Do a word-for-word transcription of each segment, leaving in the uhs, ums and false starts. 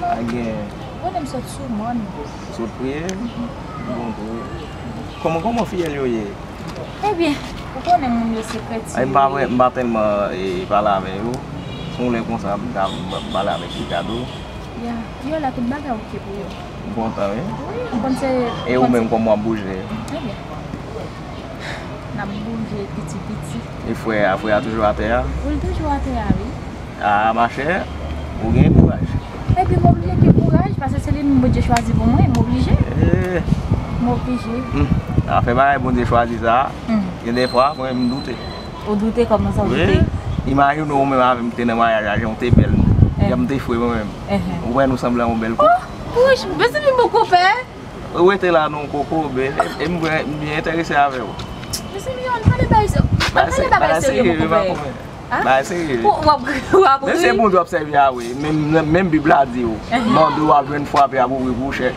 Pa gen. Ou konnen m sot sou mòn. Sot priye? Bon, kòman, kòman fiyèl yo ye? Ebyen, ou konnen moun yo se kretyen. Ay, m pa vre, m pa tèlman, e, pale avè yo. Se yon lè konsa, m ta, m pale avèk Ricardo. Ya, yo la, tout bagay oke pou yo. M kontan, wi. Wi, m konn se. E ou menm, kòman w ap bouje? Ebyen, n ap bouje piti piti. E frè a, frè a toujou atè a? Wi, l toujou atè a, wi. Ah, machè, ou gen kouraj. Epi m oblije gen kouraj, paske se li menm Bondye chwazi pou mwen, m oblije. Eh. M oblije. Hmm. Afè bagay Bondye chwazi sa, hmm, gen de fwa, mwen, m doute. Ou doute? Kòman sa w doute? Wi. Imajine w menm avè m te nan maryaj la, jan w te bèl. Eh. Jan m te fre mwen menm. Eh, eh. Ou wè nou sanble yon bèl koup. Oh, wouch, mèsi pi bon konpè. Ou rete la non, koko, ben, e, e m, m byen enterese avè w. Mèsi, Miyon, pale bagay se, pale bagay serye, mon konpè. Bagay serye. Ou, w ap, w ap ri. Men se Bondye w ap sèvi a, wi. Menm, menm Bib la di w, mande w ap jwenn, frape ap ouvri pou ou chè.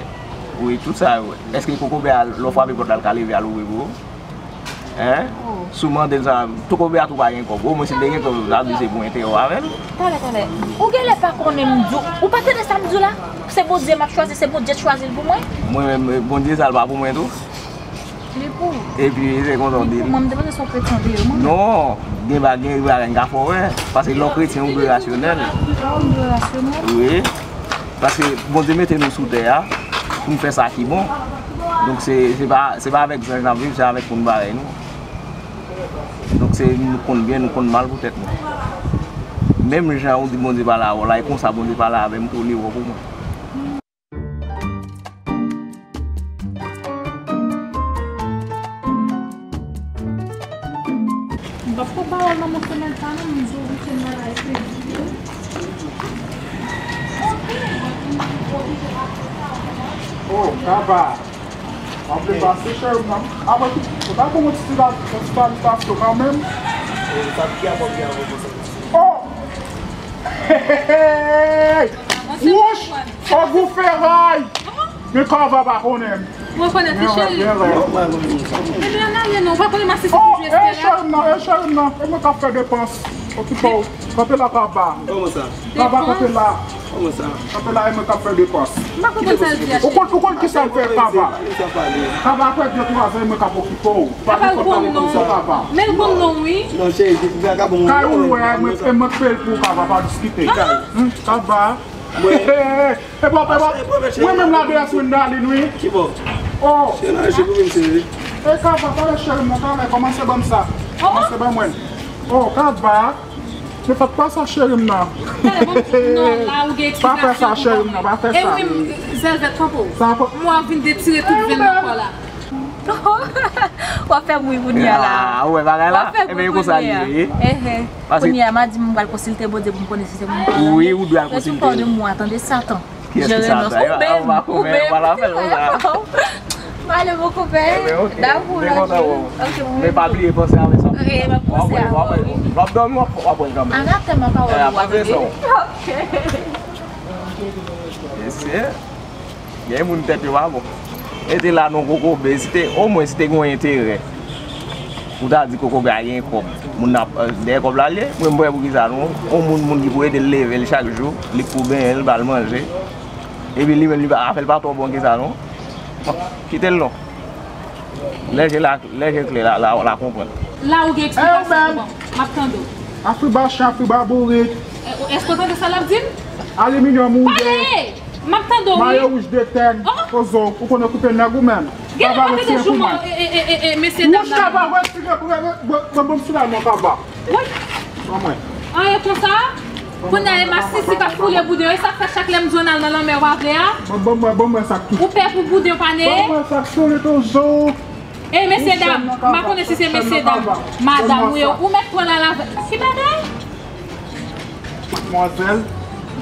Wi, tout sa, wi. Èske koko bè a, lè w frape pòt la, l ka leve al ouvri pou ou? Hein? Oh. Si w mande l sa, koko bè a tou pa gen kòb. Omwen si l te gen kòb, sa vle di se pou enterè w avè l. Talè, talè. Ou genlè pa konnen m di w. Ou pa tande sa m di w la? Se Bondye m ap chwazi, se Bondye t chwazi l pou mwen. Mwen menm, Bondye sa l pa pou mwen tou? Li pou ou. Epi, se kontan w di. Li pou mwen, m te panse se yon kretyen w te ye, mwen. Non, gen ba-, gen bagay m ka fè w wè. Paske lè w kretyen, ou dwe rasyonèl. Ah, ou dwe rasyonèl? Wi. Paske Bondye mete nou sou tè a pou n fè sa ki bon. Donk, se, se pa, se pa avèk zanj n ap viv, se avèk moun parèy nou. Donk, se nou konn byen, nou konn mal pou tèt nou. Menm jan ou di Bondye pale avè w la, e konsa Bondye pale avè m tou, li wè pou mwen. M p ap pran pawòl nan men semèn sa non, m di w wi, se nan la epi. Oh, Kaba. W ap vle pase cheri m nan. Apre tou, ou ta bon yon ti, yon ti salitasyon kanmenm. E, sa ki a bon, ki a bon, bon, sa. Oh! Hey, hey, hey, hey! Wouch! Ogou feray! Men Kaba pa konnen m. Mwen konnen ti cheri. Ebyen, ann ale non, ou pa konnen m asiste pou jwe Estela. Oh, e cheri m nan, e cheri m nan. E mwen k ap fè depans. Okipe w. Kanpe la, Kaba. Kòman sa? Kaba, kanpe la. Kòman sa? Kanpe la, e mwen k ap fè depans. M pa konprann sa l di a, cheri. Ou konn, ou konn kisa l fè, Kaba? Kaba, apre de twa zan, e mwen k ap okipe w. Pa gen kòb pale konn sa, Kaba. Men l konn non, wi. Non, cheri, Vagabon. Kay ou wè, e mwen, e mwen k peye l pou ou, Kaba, pa diskite. Kay. Hmm, Kaba. Mwen. E bò, e bò. Mwen menm la deyès Wendalin, wi. Ki bò? Oh. Cheri, nan jip ou menm, cheri. E Kaba, talè cheri m nan, talè, kòmanse ban m sa. Kòmanse ban mwen. Oh, Kaba. Se fèt pa sa cheri m nan. Talè, ban m non, la ou gen eksplikasyon pou mwen. Pa fè sa cheri m nan, pa fè sa. E wi, m, Zèzèt kanpe w. Sa ankò. Mwen ap vin detire tout venn nan kò la. W ap fè m ri kounye a la. Ah, ou wè bagay la? W ap fè m ri kounye a. Ebyen, e konsa l ye. Ehe. Kounye a, m a di m pral konsilte Bondye pou m konnen si se pou m pran. Wi, ou dwe al konsilte. Retou pa de mwa, tande Satan. Kiyès ki Satan? Ou menm, ou menm. Pale, mon konpè. Ebyen, ok. Dabou, lòt jou. Ok, mwen menm tou. Men pa bliye panse avè sa. Ok, m ap panse avè w, wi. W ap dòmi, w ap, w ap wè l kanmenm. An atè, m ap wè l. Eh, w ap wè sa. Ok. Mesye, gen moun tèt yo pa bon. E te la non kokobe, si te, omwen si te gen yon enterè. Ou ta di kokobe a gen kòb. Moun nan ap, eh, dèyè kòb la l ye, mwen m prè pou kisa non. Yon moun, moun ki pou ede l leve l chak jou, li k pou benyen l, ba l manje. Epi li menm li pa, afè l pa twò bon ke sa non. Bon, kite l non. Lè je la, lè je klè la, la, la konprann. La ou gen eksplikasyon pou ban m. M ap tande w. Afriba chan, Afriba bourik. Eh, èske w tande sa l ap di m? Aliminyòm ou gen. Pale! M ap tande w, wi. Mayo wouj de tèn. Oh! Kozo, ou konnen koupe nèg ou menm. Gen lè pa tande jouman, eh, eh, eh, eh, mesye dam la. Wouj kava, retire, re, re, re, re, bon, sila non kava. Wi. Ban mwen. An, e konsa? Kounye a, e masisi k ap foule bouden yo. E sa k fè chak lè m di w n al nan lanmè, w pa vle a? Ban, ban mwen, ban mwen sa k tou. Ou pè pou bouden w pa neye? Ban mwen sa k tou, li toujou. E mesye dam, m pa konnen si se mesye dam, madanm ou ye, ou mèt pran l al avè. Ki bagay? Mademoiselle,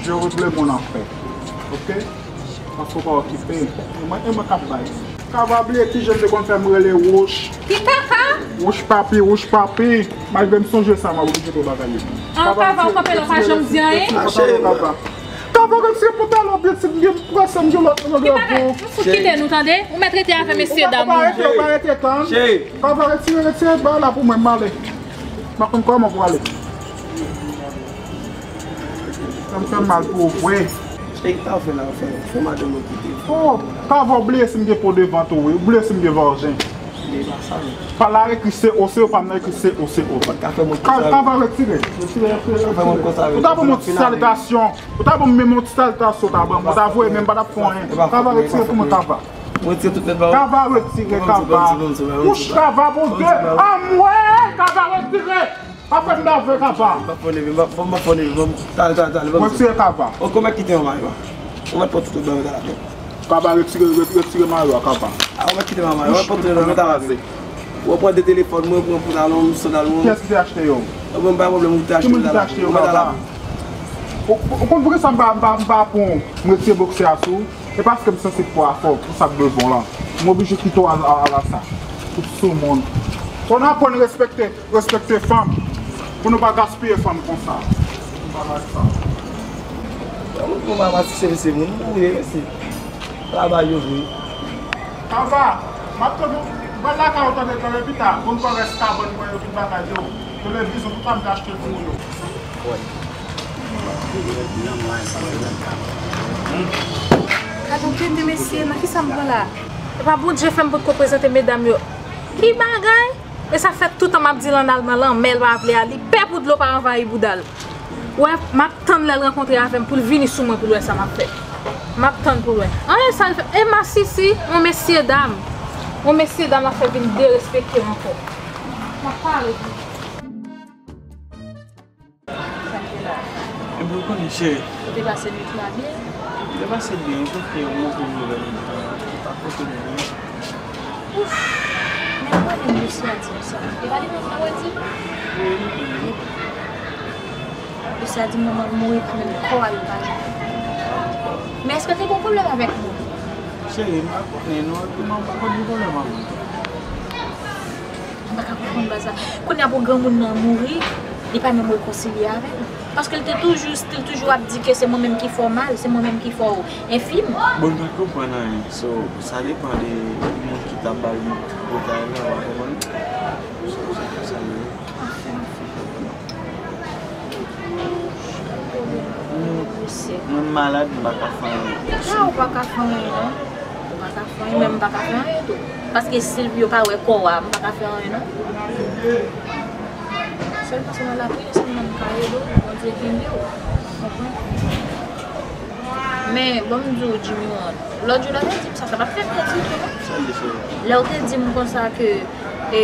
je règle mon affaire. Ok? Paske w pa okipe. E mwen, e mwen k ap bay. Kava bliye ki jan l te konn fè m rele wouch. Ki kaka? Wouch papi, wouch papi. Malgre m sonje sa, m ap oblije tou bagay yo. An, Kava, ou kanpe la, ou pa janm di anyen? Kava, retire pantalon, pitit, m gen prese, m gen lòt nan gravou. Ki bagay? Nou fout kite nou, tande? Ou mèt rete avè mesye dam ou. Kava, rete, ou pa rete, tann. Kava, retire, retire bagay la pou mwen, m ale. M pa konn kòman pou ale. Sa m fè mal pou ou vre. Cheri, sa w fè la, w fè, fè madanm ou kite. Oh, Kava, ou bliye si m gen po devan tou, wi. Ou bliye si m gen vajen. Men pa sa, non. Pa la ekri C O C O, pa m nan ekri C O C O. Ou pa t ka fè mwen konsa. Kava, retire. Retire, retire, retire. Ou ta ban m yon ti salitasyon. Ou ta ban m menm yon ti salitasyon, ou ta ban m. Ou ta voye, men m pa t ap fè anyen. Kava, retire pou mwen, Kava. Mwen retire tout nèt ba ou. Kava, retire, Kava. Wouch, Kava, Bondye. Anmwey, Kava, retire. Pa fè m dave, Kava. M pa fè neve, m pa fè neve. Talè, talè, talè. Retire, Kava. Ou konn mèt kite yon mayo. Ou mèt pran tout nèt ba ou talè. Kava, retire, retire, retire mayo a, Kava. A, ou mèt kite mayo. Ou mèt pran tout nèt ba ou talè. Ou pran de telefòn mwen, pran pantalon, sandal mwen. Kiyès ki te achte yo? Mwen, pa pwoblèm, ou te achte yo, Kava. Ou, ou, ou konn poukisa m pa, m pa, m pa pran, m retire bòksè a sou ou? E paske m sansib pou afè w, pou sa k devan w lan. M oblije kite w al, al, al a sa. Tout soumoun. Fò n aprann respekte, respekte fanm. Pou nou pa gaspiye fanm konsa. Nou pa bay sa. Moun pou mama ti se mesye, moun pou ye mesye. Travay yo vre. Kava, m ap tann ou. Mwen lakay ou tande, tande pita. Bon, pa rès kabann mwen yo, tout bagay yo. Televizyon, tout sa m te achte pou ou yo. Gade yon tete mesye, nan kisa m pran la? Epa Bondye fè m potko prezante medam yo. Ki bagay? E sa fè toutan m ap di l ann al nan lanmè, l pa vle al, li pè pou dlo pa anvayi bouda l. Wè, m ap tann lè l rankontre avè m pou l vini sou mwen pou l wè sa m ap fè. M ap tann pou l wè. Anyen sa l fè, e masisi, yon mesye dam. Yon mesye dam l ap fè vin derespekte m ankò. M ap pale pou Ebyen, ou konnen, cheri. Ou te pase nwit la byen? Ou te pase byen, wi, paske yon move nouvèl, ou pa pote nouvèl. Ouf! Men mwen menm, Lucia di m sa. E pa li menm nan wè di m? Wi, wi. Lucia di m manman l mouri, pa menm kò a yo pa jwenn. Men èske te gen pwoblèm avèk moun? Cheri, m pa konnen, non, epi mwen pa konn gen pwoblèm avè l. M pa ka konprann baz la. Kounye a pou granmoun nan mouri, li pa menm rekonsilye avè l. Paske l te toujou, still toujou ap di ke se mwen menm ki fè w mal, se mwen menm ki fè w enfim. Bon, m pa konprann anyen. So, sa depann de moun ki t ap bay vòt la, w konprann? So, se konsa l ye. Anfen, anfen. Mwen malad, m pa ka fè anyen. Non, ou pa ka fè anyen, non. Ou pa ka fè anyen, men m pa ka fè anyen tou. Paske si yo pa wè kò w a, m pa ka fè anyen, non. Sèlman se nan lapriyè sèlman m ka ede w, Bondye kenbe w. Konprann? Men, bon, m di w, Jimmy Won, lòt jou lè w te di m sa, sa pa t fè m pèdi tou, non. Sa l ye, cheri? Lè w te di m konsa ke, e,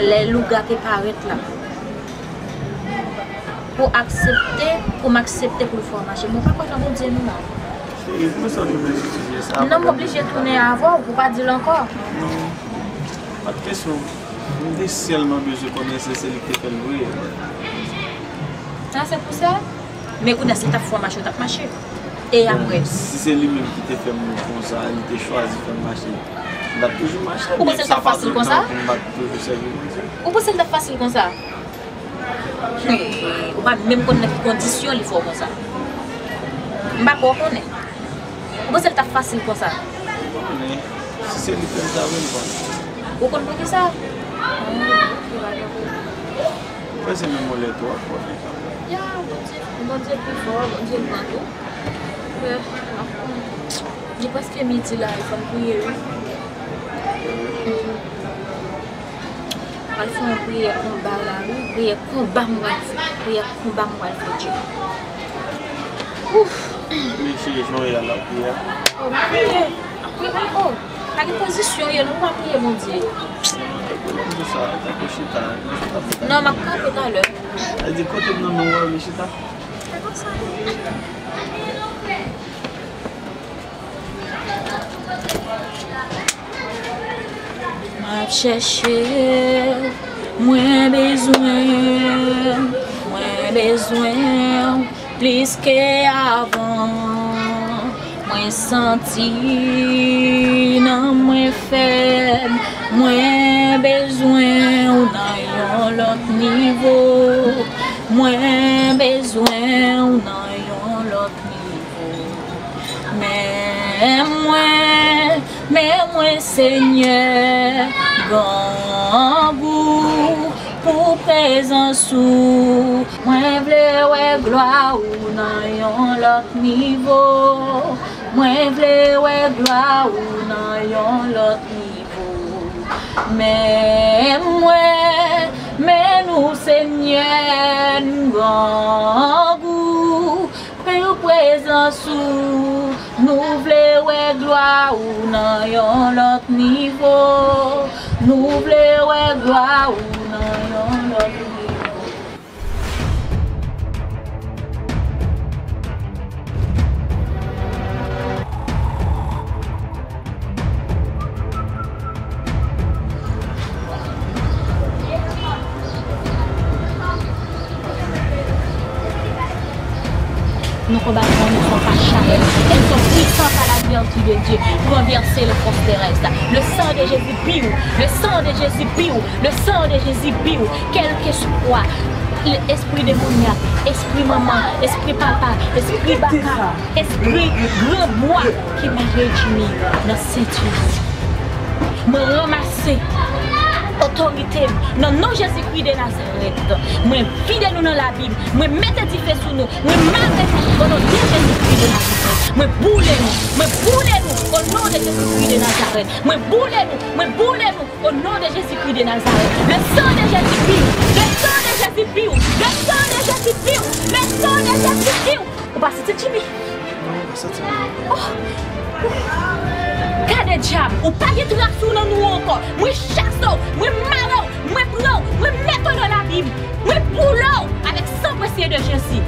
lè louga te parèt la, pou aksepte, pou m aksepte pou l fè w mache. Mwen pa kwè nan Bondye, non, non. Cheri, poukisa w te vle jistifye sa? Non, m oblije tounen avè w pou w pa di l ankò. Non, pa t kesyon. M te sèlman bezwen konnen si se li ki te fè l vre. Sa se pou sa? Men kounye a, si l t ap fè w mache, w t ap mache. E apre? Si se li menm ki te fè m konsa, li te chwazi fè m mache, M t ap toujou mache. Ou panse l t ap fasil konsa? M t ap toujou sèvi Bondye. Ou panse l t ap fasil konsa? Hey, ou pa menm konn nan ki kondisyon li fè w konsa. M pa kwè w konnen. Ou panse l t ap fasil konsa? M konnen. Si se li k fè m sa vre, m konnen. Ou konn poukisa? Mwen se menm yon lè tou, w ap konnen kanmenm. Ya, Bondye, Bondye pi fò, Bondye gran tou. Li prèske midi la, fò n priye, wi. Pral fè yon priyè konba la, wi. Priyè konba m pral fè. Priyè konba m pral fè, Dye. Ouf. Mesye, jan w ye a, n ap priye. Oh, n ap priye. N ap priye, oh. Pa gen pozisyon, yo, nou pa priye, Bondye. Non, m ap kanpe talè. Sa di kote m nan men w, w ap chita. Se konsa. M ap chèche w, mwen bezwen w, mwen bezwen w plis ke avan. Mwen santi nanm mwen fèb, mwen bezwen w nan yon lòt nivo. Mwen bezwen w nan yon lòt nivo. Men mwen, men mwen, Senyè, grangou pou prezans ou. Mwen vle wè glwa ou nan yon lòt nivo. Mwen vle wè glwa ou nan yon lòt nivo. Men mwen, men nou, Senyè, n grangou pou prezans ou. Nou vle wè glwa ou nan yon lòt nivo. Nou vle wè glwa ou nan yon lòt nivo. Nos combattants ne sont pas charnels, ils sont puissants par la vertu de Dieu pour renverser les forteresses. Le sang de Jésus pur, le sang de Jésus pur, le sang de Jésus pur, quel que soit espri demonyak, espri manman, espri papa, espri baka, espri granbwa ki mare Jimmy nan senti. Mwen ranmase otorite m nan non Jezikri de Nazarèt. Mwen vide nou nan labim. Mwen mete dife sou nou. Mwen mare nou o non de Jezikri de Nazarèt. Mwen boule nou. Mwen boule nou o non de Jezikri de Nazarèt. Mwen boule nou. Mwen boule nou. Au nom de Jésus-Christ de Nazareth, le sang de Jésus pur, le sang de Jésus pur, le sang de Jésus pur, le sang de Jésus pur. Ou pa santi Jimmy? Non, m pa santi l. Oh! Gade dyab, ou pa gen tras ou nan nou ankò. Mwen chase w, mwen mare w, mwen pran w, mwen mete w nan labim. Mwen boule w avèk san presye de Jezi.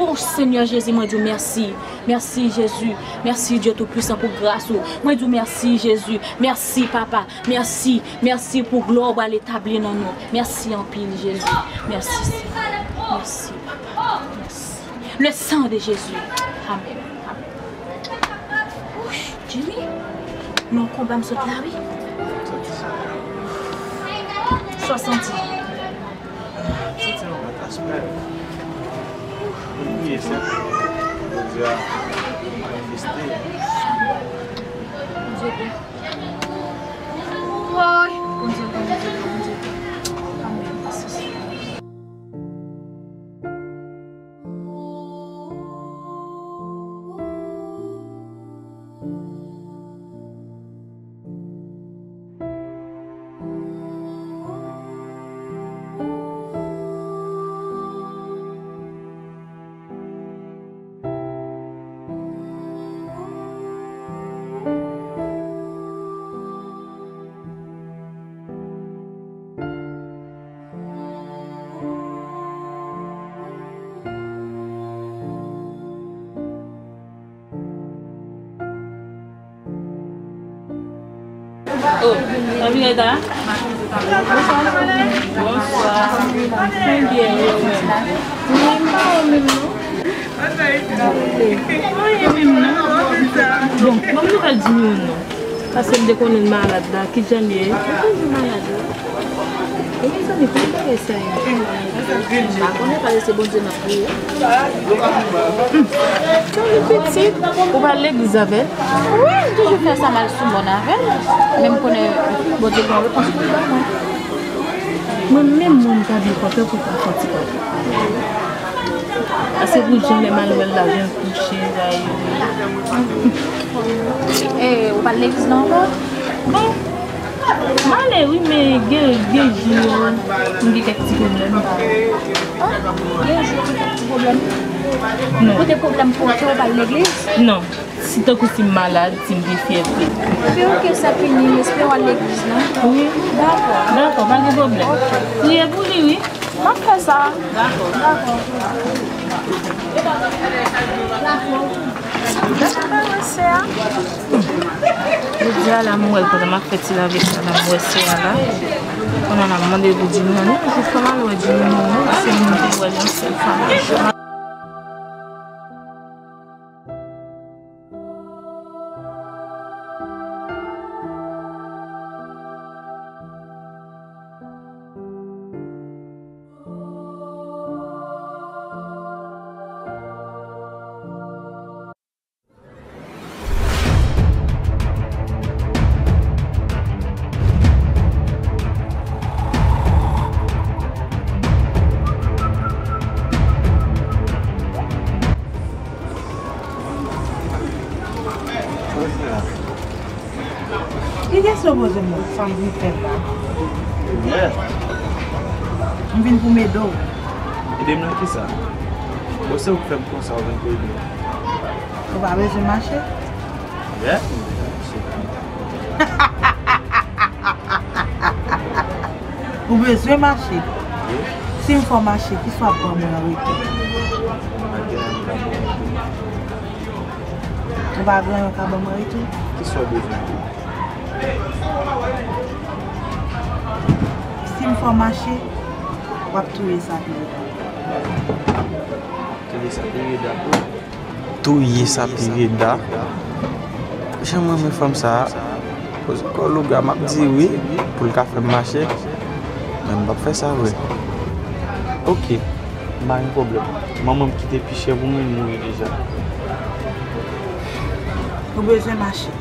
Oh, Senyè Jezi, mwen di w mèsi. Mèsi, Jezi. Mèsi, Dye Toupwisan, pou gras ou. Mwen di w mèsi, Jezi. Mèsi, Papa. Mèsi. Mèsi pou glwa w pral etabli nan nou. Mèsi anpil, Jezi. Mèsi, Senyè. Mèsi, Papa. Mèsi. Le sang de Jésus. Amen. Amen. Jimmy, nan konba m sot la wi. Sa w santi? Santi yon grenn aspè. Mwen priye sèlman pou Bondye a manifeste. Bondye bon. Woy, Bondye bon, Bondye bon, Bondye bon. Amen. Mèsi, Senyè. Oh, anvi reta? Bonswa. Byen, ou menm? Wi, m pa wè w menm non. Anyen menm non. Bon, ban m nouvèl Jimmy non. Paske m te konnen l malad la. Kijan l ye? Li toujou malad wi. E mezanmi, pou bagay sa ye? M pa konnen, pa lese Bondye nan priye. Tande pitit, ou pa al legliz avè l? Wi, m toujou fè sa, m al sou mòn avè l. Men m konnen Bondye gen yon repons pou l ban mwen. Mwen menm, mwen, m ta byen kontan pou w ta fè ti papa. Paske pou jan lè m al wè l la, jan l kouche, sa yo. E, ou pa al legliz la ankò? Bon, m ale wi, men gen, gen jou yo, m gen kèk ti pwoblèm. Ah, gen jou ou gen ti pwoblèm? Non. Ou te pwoblèm pou ou, ou pa al legliz? Non. Si tankou si m malad, si m gen fyèv tou. Espere ke sa fini, espere w al legliz la. Wi. Dakò. Dakò, pa gen pwoblèm. Ok. Priye pou li, wi. M ap fè sa. Dakò. Dakò. Dakò, sè a. Jodi a la, m wè l pandan m ap fè ti lave sa la, m wè sè a la. Kounye a la, m mande pou Jimmy an, non, jis fò m al wè Jimmy an, non, se moun te wè l yon sèl fwa nan vi m. Ki kesyon w poze m nan? Sa m vin fè la? Yeah. M vin pou m ede w. Ede m nan kisa? Bon, se ou k fè m konsa, ou vin pou ede m. Ou pa bezwen mache? Yeah, m bezwen mache. Ou bezwen mache? Yeah. Si m fè w mache, kisa w ap ban mwen an retou? Pa gen anyen m ka ba w an retou. Ou pa gen anyen w ka ban mwen retou? Kisa w bezwen tou? Si m fè w mache, w ap touye Sapirida. Touye Sapirida pou? Touye Sapirida. Jan m renmen fanm sa a. Poze kò w louga, m ap di wi pou l ka fè m mache. Men m p ap fè sa vre. Ok, m pa gen pwoblèm. Manman m ki te pi chè pou mwen, li mouri deja. Ou bezwen mache.